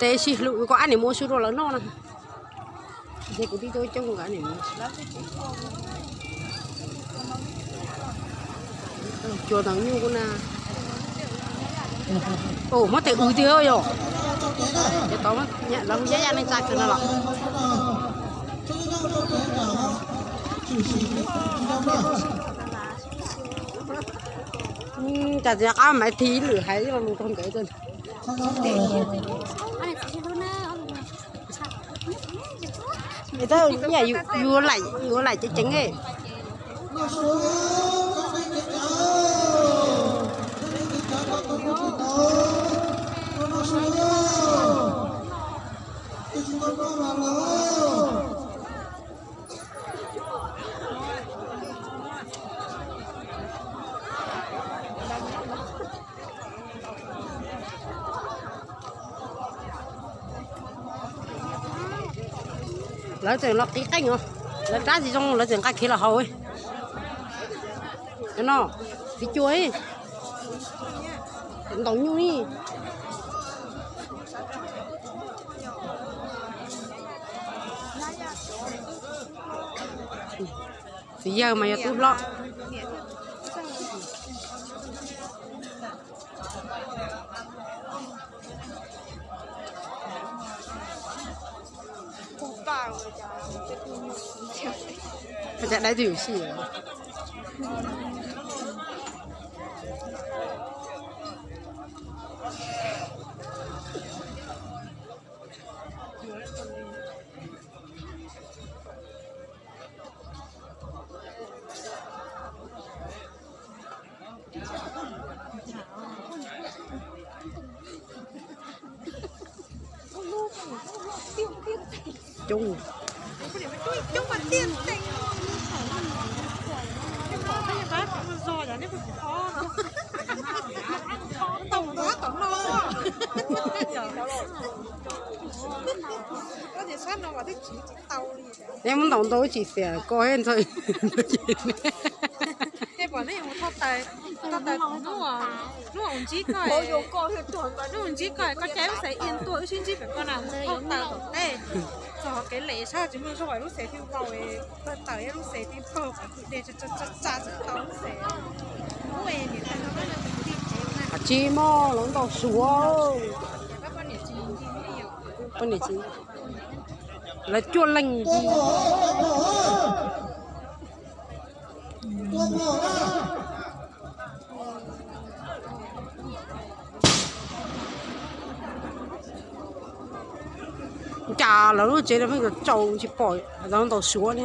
Tej sib hlub koj ab niam muab sub rau lawv noj na. Ces kuv tib tub coob nkawd niam muab. Cua ntoo nyuj kuj na. Muab tes ws tiag yom. Ces tau lawv hu yaj yaj neej tsa kawg no los. Cas tsis qab maiv thi ib lwm hais ib lo lus rau nkawd. Yuav laim, yuav laim ceev ceev. Lawv tseem los qiv qeej os, lawv rab tsis zoo lawv tseem nqa khiav los haus. No, txiv cua, ntaus nyuj ni. Txiv yawg mas yog tub hlob. Cas dai twm si. Coob. Neb muab ntaus ntau tsis xiam ko ntxhov. Tej pom nej mus thauj taws, thauj taws hnub, hnub ntsib koj, hnub ntsib koj koj caij lub xev ia tuaj wb sib ntsib pem koj na, thauj taws tom tej, txog kev lem sab tsis muaj zog lub xev thiaj vau, thauj taws lub xev thiaj paug qhov kwj deg tsa tsa tsis tau lub xev. Tsis muaj lawv ntaus suav. Poj niam txiv, lawv cuaj leeg. Cas lawv lub tsev no pheej tsaus tsis pom lawv ntaus suav ne.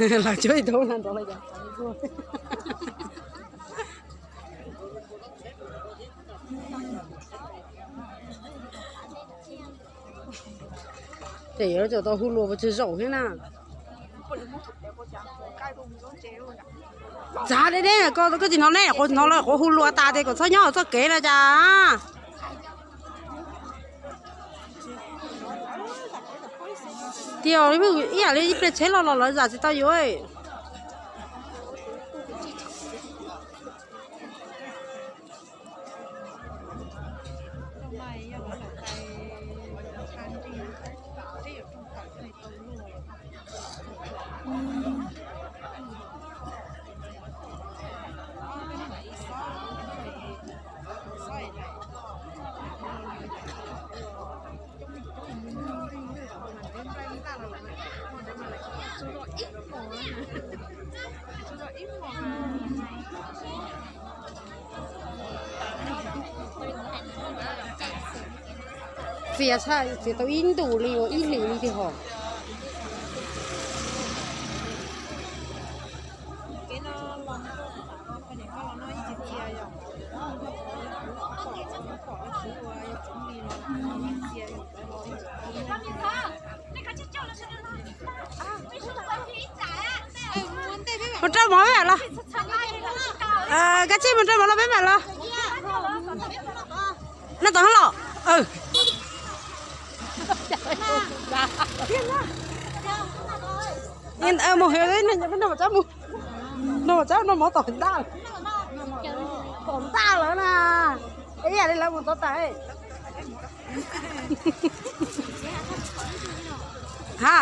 Los cuab ib tug no nrov los yog. Ces yuav tsum tau hu lus ua tsis zaum thiab na. Txav deb deb ko, koj tsis hnov ne, qhuav hnov lawv qhuav hu lus tas tias kom txhob nyob txoj kev no cas. Tias ib yam li ib pliag tsheb los los lawv zam tsis tau yuav. Txiav txhaj txiav tau ib ntus li uas ib hlis li tiag hos. Mus rau mov peb mam los. Kab tsij mus rau mov los peb mam los. No tod los. Mus hwv no, no mov tom ntaj, tom ntaj lawm na. Ib yam li lawv mus tod tas. Ha.